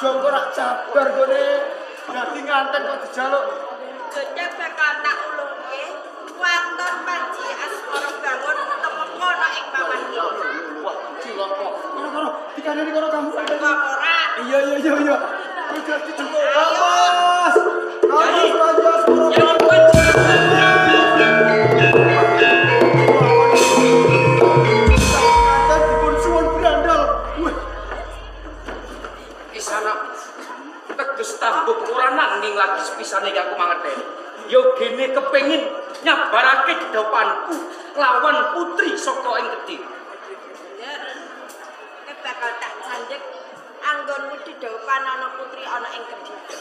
Jongko rak sabar gone. Dadi nganten kok dijaluk. Jodang bakal tak ulungke waton Panji Asmara Bangun temeka ana ing papan iki. Wah, cilaka. Kono kono, dikandani kono kamu. Kok ora? Iya iya iya iya. Udah dijemput. Mas. Mas Panji Asmara Bangun. Nganten dipun suwun brandal. Wih, Kisana teges tambuk ora nanging lagi sepisane iki aku mangerteni. Ya gene kepengin nyabarake dedapanku lawan putri saka ing Kediri. Bener. Kowe bakal tak candhek anggonmu didhawuhan ana putri ana ing Kediri.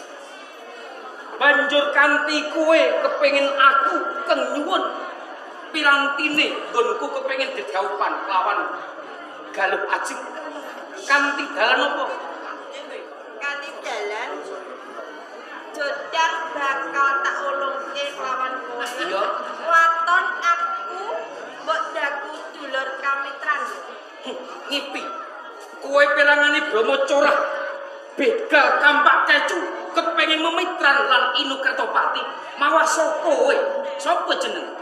Banjur kanthi kowe kepengin aku keng nyuwun pirantine nggonku kepengin dedhaupan lawan Galuh Ajeng. Kanthi dalan apa? Kanthi dalan Jodang bakal tak ulungke kelawan kowe. Iya. Waton aku mbok daku dulur kamitran. Ngipi. Kowe perangane Brahma Corah begal kampak kecu kepengin memitran lan Inu Kertopati mawa saka kowe. Sapa jeneng?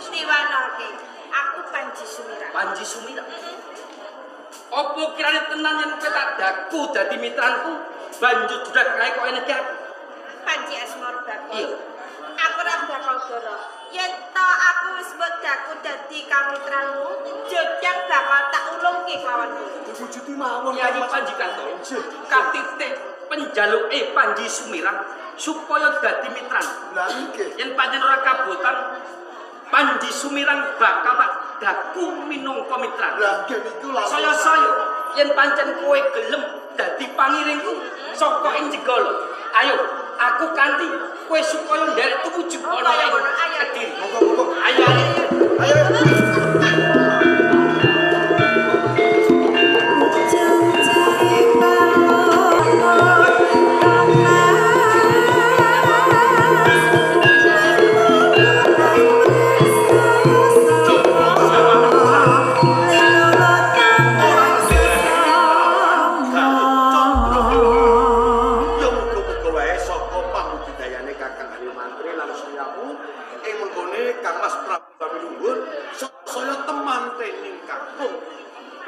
Tiwanake, aku Panji Sumirang. Panji Sumirang. Apa kirane tenan yen kowe tak daku dadi mitranku banjur judak kae kok eneke aku? Panji Asmara Bakul. Iya. Aku ora bakal goro. Yen to aku wis mbok daku dadi kamitranmu, Jodang bakal tak ulungke kelawan kowe. diwujudi mawon. Kyai Panji Kanto katite penjaluke Panji Sumirang supaya dadi mitran. Lah nggih. Yen pancen ora kabotan Panji Sumirang bakal tak daku minangka mitran. Lah nggih niku langsung. Saya-saya yen pancen kowe gelem dadi pangiringku saka ing Jenggala. Ayo, aku kanthi kowe supaya nderek tumuju ana ing Ayo. Kediri. Monggo monggo. Ayo, ayo. Ayo. Ya muga-muga wae saka pambudidayane Kakang Harimantri lan Suryamu ing menggone Kang Mas Prabu Amiluhur saya temantening kakung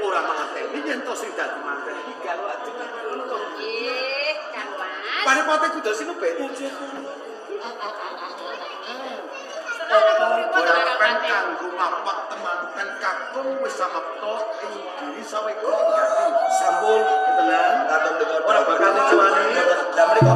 ora mangerteni yen to sing dadi manten iki Galuh Ajeng lan ngono to. Nggih, Kang Mas. Paripate kudu sinubet. Ora kanggo mapak temanten kakung wis samapta ing giri saweka gati. Sampun Ketenan katon dengar ora bakal dicewani. Lah mriko.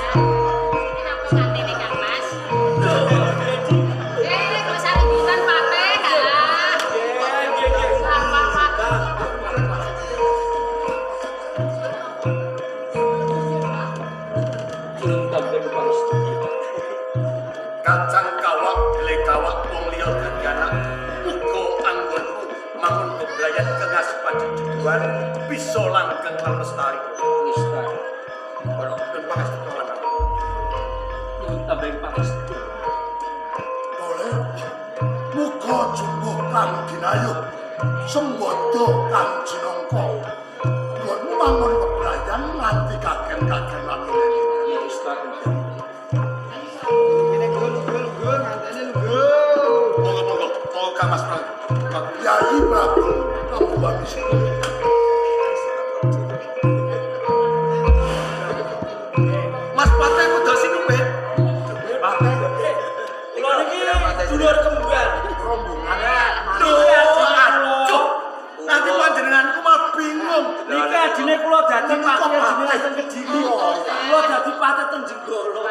Kenapa ngantene Kang Mas? Eh, kok saributan pateh, ah. Sama Tulung tambah pangestu. Kacang kawak dele kawak wong liya dadi anak uga anggonmu mangun bebrayan kengas pajejeduan bisa langgeng lan lestari. Lestari. Ono pun pangestu kawan. Tulung tambah pangestu. Boleh. Muga jumbuh kang ginayuh, sembodo kang jinangka. Nggonmu mangun bebrayan nganti kagen-kagen lan lelene. Ya Ustaz. Ngene go lugu lugu ngantene lugu. Monggo monggo monggo Kang Mas Prabu. Yayi Prabu Prabu Amisura. Mas Pate kudu sinubet. Kula niki dulur kembar. Rombongan Lho, aduh. Nanti panjenenganku malah bingung. Niki adine kula dadi Niki patih kok adine patih? teng Kediri. Kula dadi patih teng Jenggala.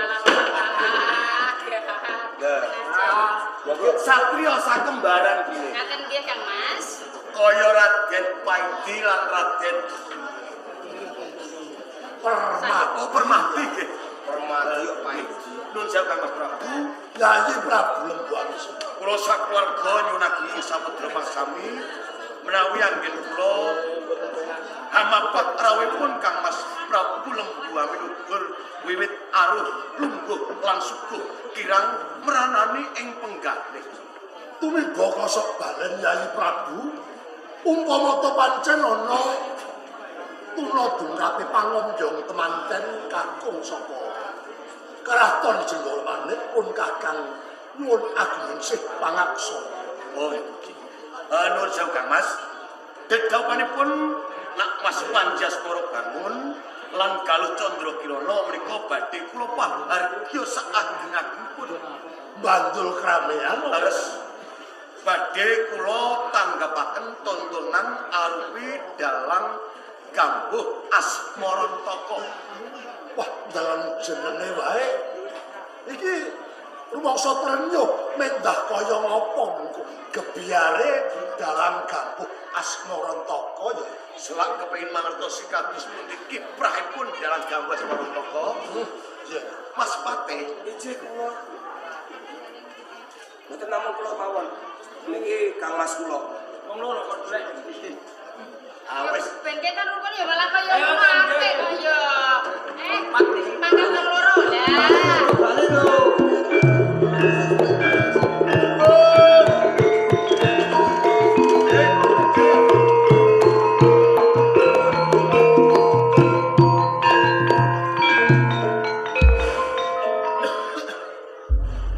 Satrio sakembaran kuwi. Ngaten nggih Kang Mas. Kaya Raden Paidi lan Raden Permati. Oh, Permati nggih. Permati kok Paidi. Nun sewu Kang Mas Prabu. Yayi Prabu Lembu Amisura. Kula sakeluarga nyuwun samudra sami menawi anggen kula hamapak rawuhipun Kang Mas Prabu Lembu Amiluhur Wiwit aruh lungguh lan suguh kirang meranani ing penggalih. Tumiba kosok balen Yayi Prabu, umpama ta pancen ana tuna dungkape pangombyong temanten kakung saka Keraton Jenggala Manik pun kakang nyuwun agung sih pangaksa. Oh iki. Nuwun sewu Kang Mas. Dedhawuhanipun Nak Mas Panji Asmara Bangun lan Galuh Candra Kirana menika badhe kula pahargya saageng-agengipun. Bandul kramean Leres badhe kula tanggapaken tontonan arupi dalang Gambuh Asmarantaka. Wah, dalan jenenge wae. Iki rumangsa trenyuh mendah kaya ngapa mengko gebyare dalang Gambuh Asmarantaka ya. Selak kepengin mangertosi kados pundi kiprahipun dalang Gambuh Asmarantaka. Ya, Mas Patih, Ije kula. Mboten namung kula mawon. Niki Kang Mas kula. Wong loro kok golek. Ah wis Ben ketan rupane ya malah kaya Ayo, ngono Chan, apik Chan. ya. Mangkat nang loro lah. Bali lho.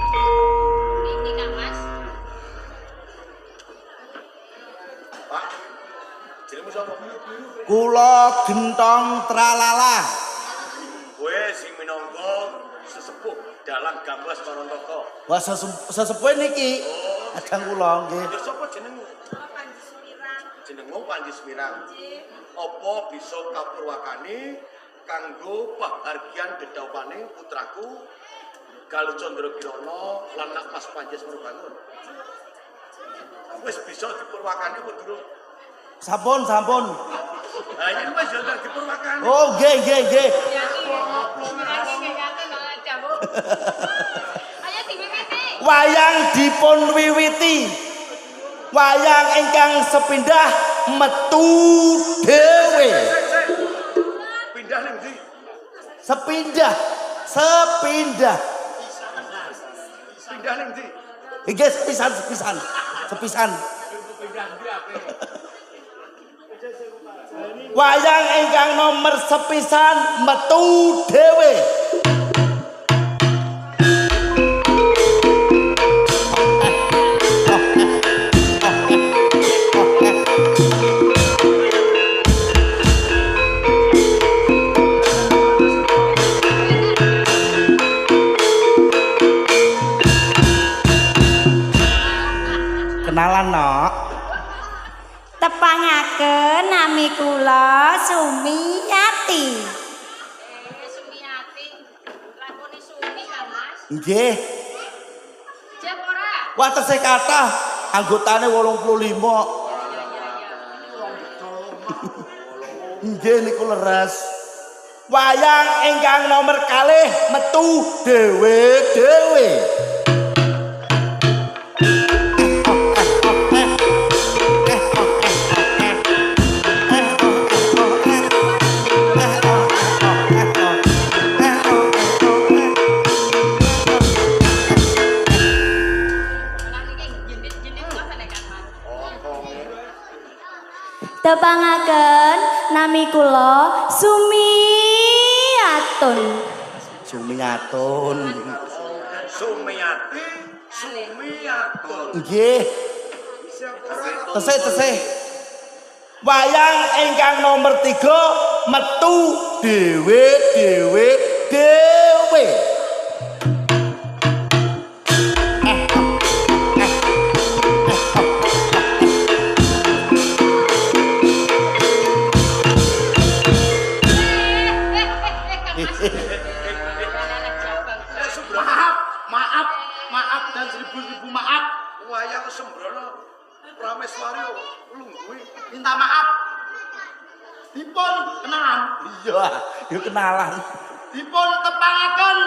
Iki Kang Mas. Pak. Jenengmu sapa? Kula gentong tralala. Kowe sing minangka sesepuh dalang Gambuh Asmarantaka. Wah sesepuh niki. Kadang kula nggih. Ya sapa jenengmu? Kula Panji Sumirang. Jenengmu Panji Sumirang. Nggih. Apa bisa kapurwakani kanggo pahargyan dedhawuhane putraku Galuh Candra Kirana lan Nak Mas Panji Asmara Bangun? Wis bisa dipurwakani apa durung? Sampun, sampun. Ha yen wis ya dipurwakani. Oh, nggih, nggih, nggih. Ayo diwiwiti. Wayang dipun wiwiti. Wayang ingkang sepindah metu dhewe. Pindah ning ndi? Sepindah, sepindah. Pindah ning ndi? Nggih, sepisan, sepisan. Sepisan. Wayang ingkang nomor sepisan metu dhewe. Kenalan, Nok. Tepangaken nami kula Sumiati. Sumiati. Lakone Sumi Kang Mas. Nggih. Jep ora? Wah, tesih kathah anggotane 85. Nggih niku leres. Wayang ingkang nomor kalih metu dhewe-dhewe. Malah niki jenit-jenit ngoten nek Kang Mas. Tepangaken nami kula Sumiatun. Sumiatun. Sumiati, Sumiatun. Nggih. Tesih, tesih. Wayang ingkang nomor 3 metu dhewe-dhewe dhewe. Kang Mas. Alah jabang. Maaf, maaf, maaf dan seribu-seribu maaf. Wayang sembrono Prameswari lungguhe. Minta maaf. Dipun kenalan, Iya, yo kenalan. dipun tepangaken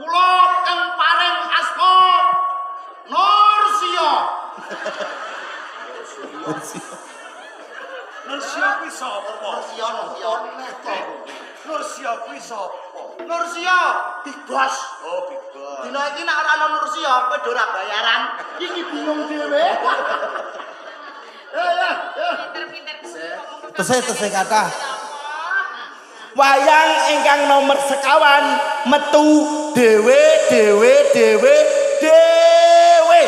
kula kang paring asma Nursio. Nursya kuwi sapa? Nursya, Nursya. Nursya kuwi sapa? Nursia, Big Boss. Oh, Big Boss. Dina iki nek ora ana Nursia, kowe ora bayaran. Iki bingung dhewe. Ya, ya. Pinter-pinter. Tesih tesih kathah. Wayang ingkang nomor sekawan metu dhewe dhewe dhewe dhewe.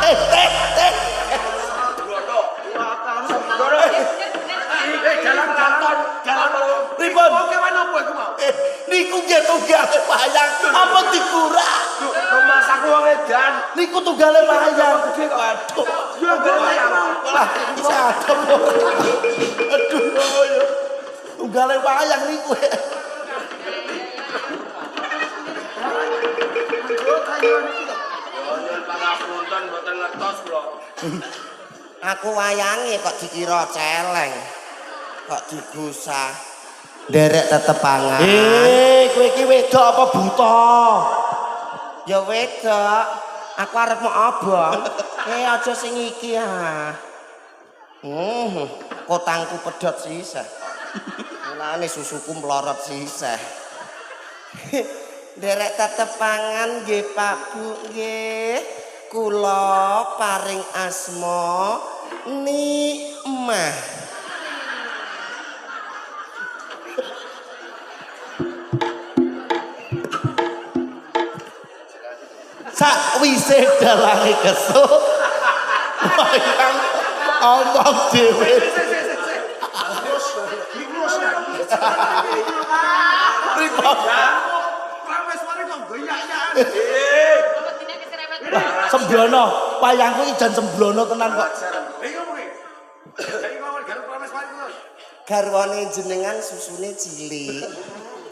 Eh, eh, eh. Eh, jalan-jalan, jalan. Pripun? Oke, wan opo iku mau? Niku nggih tunggale wayang, apa dikurang? Rumah aku wong edan. Niku tunggale wayang. Waduh. Lah, sadem. Aduh, ya. Tunggale wayang niku. Nyuwun pangapunten mboten ngertos kula. Aku wayange kok dikira celeng. Kok digusah. Nderek tetepangan. Eh, kowe iki wedok apa buta? Ya wedok. Aku arep mau obong. Eh aja sing iki ah. Kotangku pedhot sisih. Mulane susuku mlorot sisih. Nderek tetepangan nggih Pak Bu nggih. Kula paring asma Nikmah. Sakwise dalange kesuk wayang omong dhewe. Pripun? Prameswari kok goyak-goyakan. Dina keserempet. Sembrono, wayangku iki jan sembrono tenan kok. Iki ngomong iki. Saiki ngomong garwa Prameswari terus. Garwane jenengan susune cilik,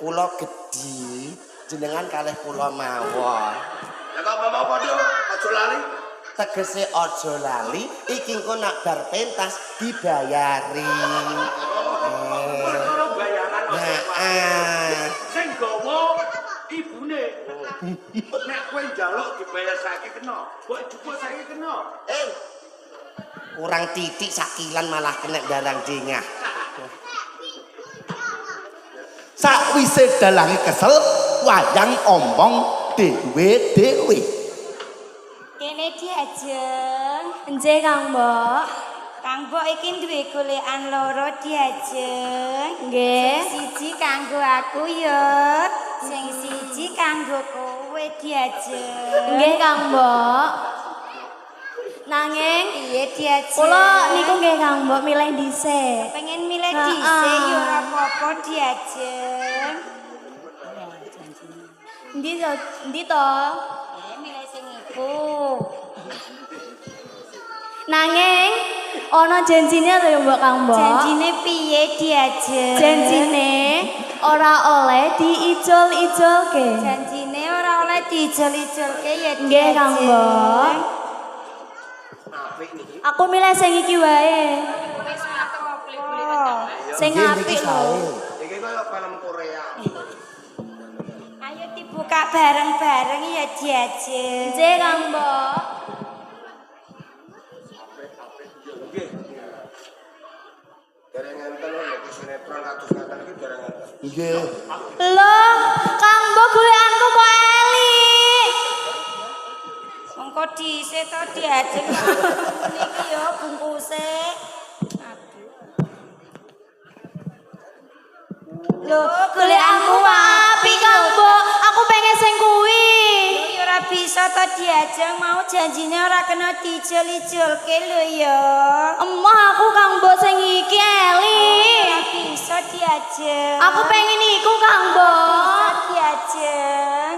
kula gedhi, jenengan kalih kula mawon. Ya kok ngomong padha aja lali. Tegese aja lali, iki engko nak bar pentas dibayari. Perkara bayaran aja. Heeh. Sing gawa ibune. Nek kowe njaluk dibayar saiki kena, mbok jupuk saiki kena. Eh. Kurang titik sakilan malah kena barang dengah. Sakwise dalange kesel, wayang omong dhewe-dhewe. Kene diajeng. Nggih Kang Mbok. Kang Mbok iki duwe golekan loro diajeng. Nggih. Sing siji kanggo aku ya, sing siji kanggo kowe diajeng. Nggih Kang Mbok. Nanging piye diajeng? Kula niku nggih Kang Mbok milih dhisik. Pengen milih dhisik ya ora apa-apa diajeng. Endi to? Endi to? Milih sing iku. Nanging ana janjine lho ya Mbok Kang Mbok. Janjine piye diajeng? Janjine ora oleh diijol-ijolke. Janjine ora oleh diijol-ijolke ya Nggih Kang Mbok. Aku milih sing iki wae. Wis mateng boleh-boleh wedok. Sing apik lho. Iki kaya film Korea. Ayo dibuka bareng-bareng ya diajeng. Nggih Kang Mbok. Nggih. Dereng enten lho sinetron kados ngaten iki dereng enten. Nggih. Loh, Kang Mbok golekanku kok elik. Mengko dhisik to diajeng niki ya bungkuse. Aduh. Lho, Golekanku apik Kang Mbok. Aku pengen sing kuwi. Lho ya ora bisa to diajeng mau janjine ora kena dijol-ijolke lho ya. Emoh aku Kang Mbok sing iki elik. Ora bisa diajeng. Aku pengen iku Kang Mbok. Bisa diajeng.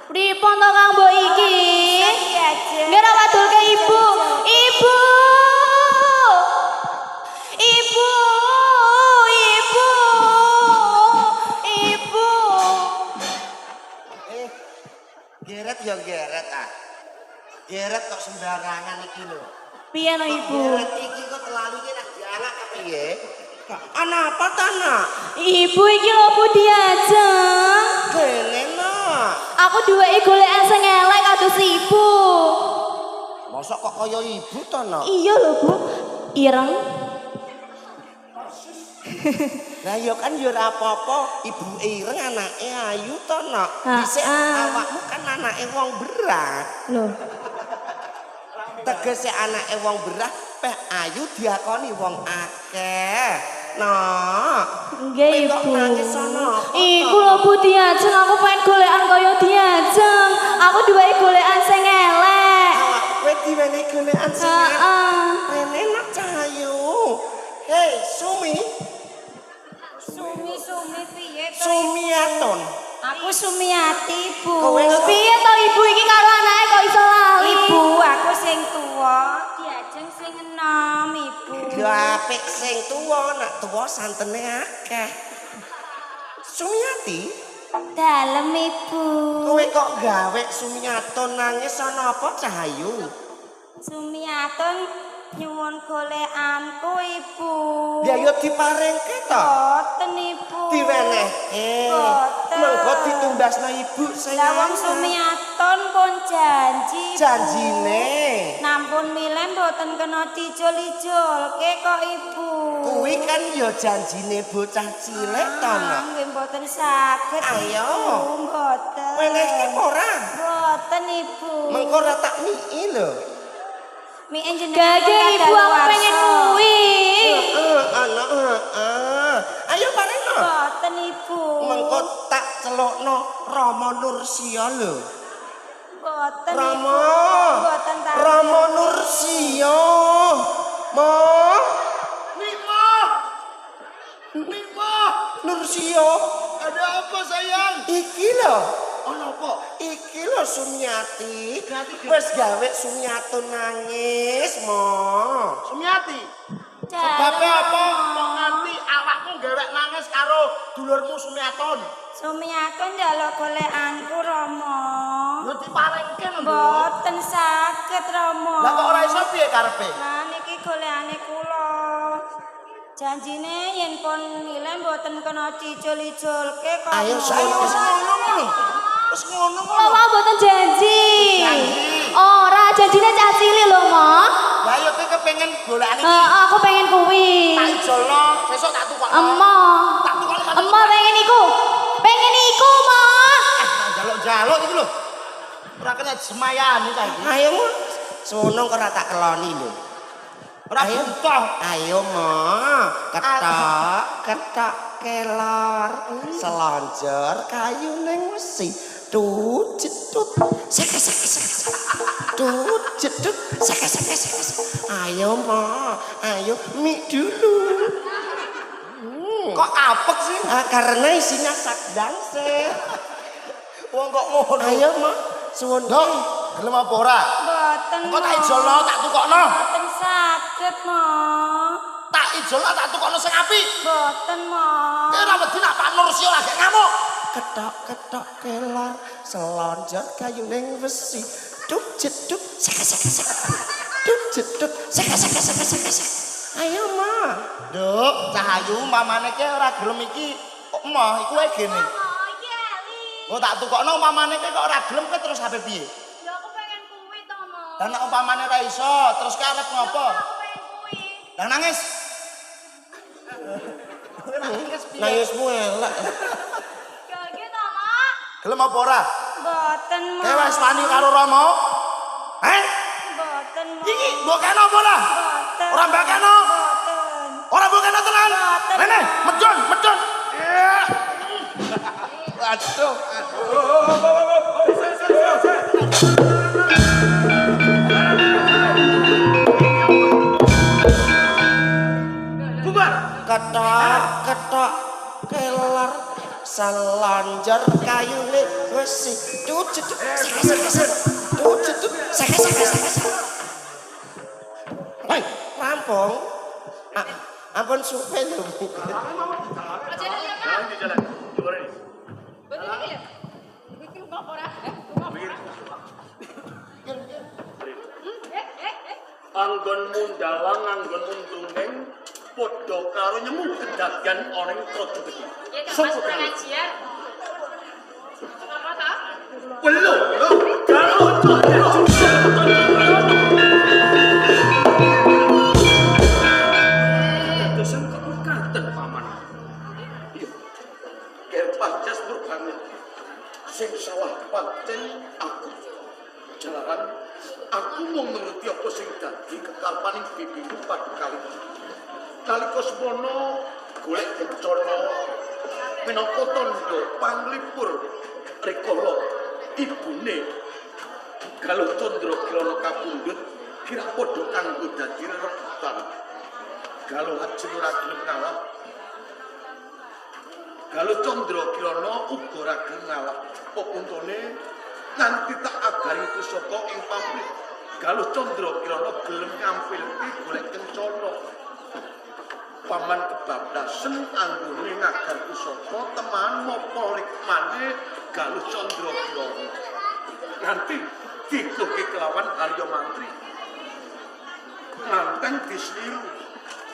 Pripun to Kang Mbok iki? Bisa diajeng. Nggih ra wadulke ibu. Ibu. Ibu. Ibu. Ibu. Eh, geret ya geret ah. Geret kok sembarangan iki lho. Piye no Ibu? Geret iki kok terlalu iki nek diangak kepiye? Ana apa ta, Nak? Ibu iki lho Bu diajeng. Kene no. no. Aku duweke golekan sing elek kados ibu. Mosok kok kaya ibu to, no? Iya lho, Bu. Ireng. Lah ya kan ya ora apa-apa, ibu ireng anake ayu to, no. Dhisik awakmu kan anake wong berat. Lho. Tegese anake wong berat peh ayu diakoni wong akeh. No. Nggih, Kowe kok Ibu. nangis ana apa to? Iku lho Bu Diajeng, aku pengen golekan kaya Diajeng. Aku duweke golekan sing elek. Awak kowe diwenehi golekan sing elek. Heeh. Rene nak Cahayu. Hei, Sumi. Sumi-sumi piye to? Sumiaton. Aku Sumiati, Bu. Kowe Piye to ibu iki karo anake kok iso lali? Ibu, aku sing tuwa, Diajeng sing enom, Ibu. Ya apik sing tuwa, nak tuwa santene akeh. Sumiati, Dalem, Ibu. kowe kok gawe Sumiaton nangis ana apa Cahayu? Sumiatun nyuwun golekanku, Ibu. Ya yo diparingke to. Boten, Ibu. Diwenehke. Boten. Mengko ditumbasno ibu sing Lah wong anyar. Sumiatun pun janji, Bu. Janjine. Nampun milih mboten kena dijol-ijolke kok, Ibu. Kuwi kan ya janjine bocah cilik to, Nak. Nggih mboten saged. Ayo. Ibu, mboten. Wenehke apa ora? Mboten, Ibu. Mengko ora tak mii lho. Mie jenengan Gage ibu aku pengen kuwi. Heeh, ana heeh. Ayo parengno. Mboten, Ibu. Mengko tak celukno Rama Nursiya lho. Mboten, Ibu. Rama. Mboten tak. Rama Nursiya. Ma. Nima. Nima. Nursiya. Ada apa sayang? Iki lho. Ono apa? Iki lho Sumiati. Wis gawe Sumiatun nangis, Mo. Sumiati. Sebabe apa kok nganti awakmu gewek nangis karo dulurmu Sumiaton? Sumiatun njaluk golekanku, Rama. Lho diparingke lho, Nduk. Mboten saged, Rama. Lah kok ora iso piye karepe? Lah niki golekane kula. Janjine yen pun milih mboten kena dicul-iculke kok. Ayo, Ayo wis ngono lho. Wis ngono Lho lho. mau mboten janji. Ora janjine cah cilik lho, Mo. Lah yo kowe kepengin golekane iki. Heeh, aku pengen kuwi. Tak ijolno, sesuk tak tukokno. Emo. Tak tukokno. Emo pengen iku. Pengen iku, Mo. Jaluk-jaluk iki lho. Ora kena semayani ta iki. Ayo, Mo. Sono kok ora tak keloni lho. Ora butuh. Ayo, Mo. Ketok, ketok kelor, selonjor kayu ning wesi. Tut jedut. Sek sek sek. Tut jedut. Sek sek sek. Ayo, Mo. Ayo mie dulu. Kok apek sih? Ah, karena isinya sak dangse. Wong kok ngono. Ayo, Mo. Suwun. Dong, gelem apa ora? Mboten. Engko tak ijolno, tak tukokno. Mboten saged, Mo. Tak ijolno, tak tukokno sing apik. Mboten, Mo. Kowe ora wedi nak Pak Nursio lagi ngamuk. Ketok ketok kelor, selonjor kayu ning wesi. Tut jedut. Sek sek sek. Tut jedut. Sek sek sek sek sek. Ayo, Mo. Nduk, Cahayu mamane ke ora gelem iki. Emoh, iku wae gene. Oh tak tukokno umpamane ke kok ora gelem ke terus ape piye? Ya aku pengen kuwi to, Mo. Lah nek umpamane ora iso, terus ke arep ngopo? Aku pengen kuwi. Lah nangis. Nangis piye? Nangismu elek. Gage to, Mo. Gelem apa ora? Mboten, Mo. Kowe wis wani karo Rama? Heh? Mboten, Mo. Iki mbok kena apa ora? Mboten. Ora mbok kena? Mboten. Ora mbok kena tenan? Mboten. Rene, medun, medun. Aduh. Bubar. Ketok ketok kelor, selonjor kayu ning wesi. Tut jedut. Sek sek sek. Tut jedut. Sek sek sek sek. Hei, rampung. Ah, ampun supe lho. Bu. Aja lho, Pak. Jalan di jalan. Juara ini. Mboten iki lho. Iki kok ora? Anggon mundalang, anggon muntuning padha karo nyemu kedagan ana ing Praja Gede. Ya Kang Mas Sopo kurang kae? ajar. Apa to? Belum, belum. Galuh Candra. Dadosan kok mekaten paman. Iya. Ger pancas murbangun. Sing salah pancen aku. Jalaran aku mung nuruti apa sing dadi kekarepaning bibimu padukali. Nalika semono golek kencana minangka tandha panglipur rikala ibune Galuh Candra Kirana kapundhut kira padha kanggo dadi rerebutan. Galuh Ajeng ora gelem ngalah. Galuh Candra Kirana uga ora gelem ngalah. Pepuntune nganti tak agari pusaka ing pamrih. Galuh Candra Kirana gelem ngampilke golek kencana. Paman kebablasen anggone ngagar pusaka teman mapa rikmane Galuh Candra Kirana. Nganti dikoke kelawan Arya Mantri. Nganten disliru.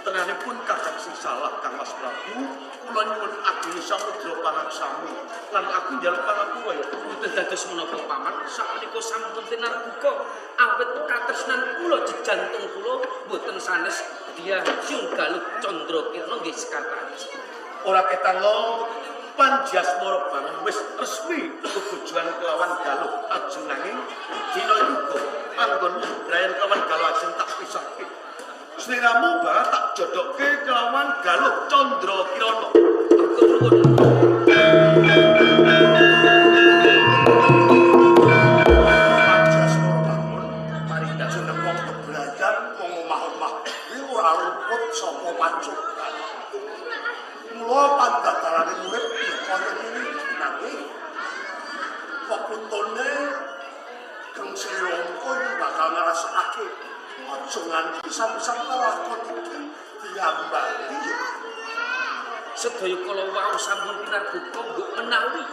Tenanipun kakang sing salah Kang Mas Prabu, kula nyuwun ageng samudra pangaksamu lan aku njaluk pangapura ya. Mboten dados menapa paman, sakmenika sampun tinarbuka awit katresnan kula jejantung kula mboten sanes Diajeng Galuh Candra Kirana nggih Sekartaji. Ora ketango Panji Asmara Bangun wis resmi bebojoan kelawan Galuh Ajeng nanging dina yuga anggonmu bebrayan kelawan Galuh Ajeng tak pisahke. Sliramu bakal tak jodohke kelawan Galuh Candra Kirana. Matur nuwun. Panji Asmara Bangun marinda jeneng wong bebrayan wong omah-omah kuwi ora luput saka pacukan. Mula pandadarane urip ya kaya ngene iki nanging pepuntune Kang Slirangka iki bakal ngrasakake aja nganti pisan-pisan lakon iki diambali ya. Sedaya kala wau sampun pinarbuka ngguk menawi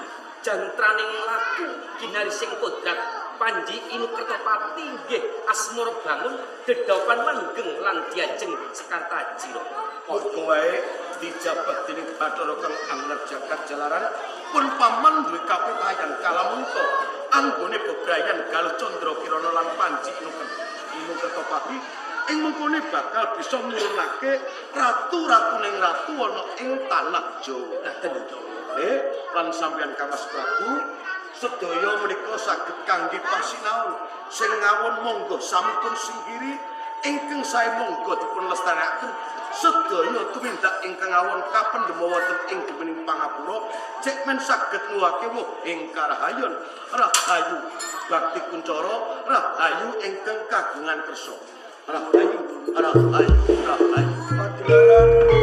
jantraning laku ginari sing kodrat Panji Inu Kertopati nggih Asmara Bangun dedhaopan manggeng lan diajeng Sekartaji. Muga wae dijabah dening Bathara Kang Angler Jagat Jalaran pun paman duwe kapitayan kalamunta anggone bebrayan Galuh Candra Kirana lan Panji Inu Kertopati ing mengkone bakal bisa nurunake ratu-ratuning ratu ana ing tanah Jawa. Lan sampeyan Kang Mas Prabu sedaya menika saged kangge pasinaon sing ngawon monggo samipun singkiri ingkang sae monggo dipun lestarekaken sedaya tumindak ingkang awon kapendhem wonten ing gemening pangapura cek men saged nuwuhake wuh ing karahayon rahayu bakti kuncara rahayu ingkang kagungan kersa rahayu rahayu rahayu.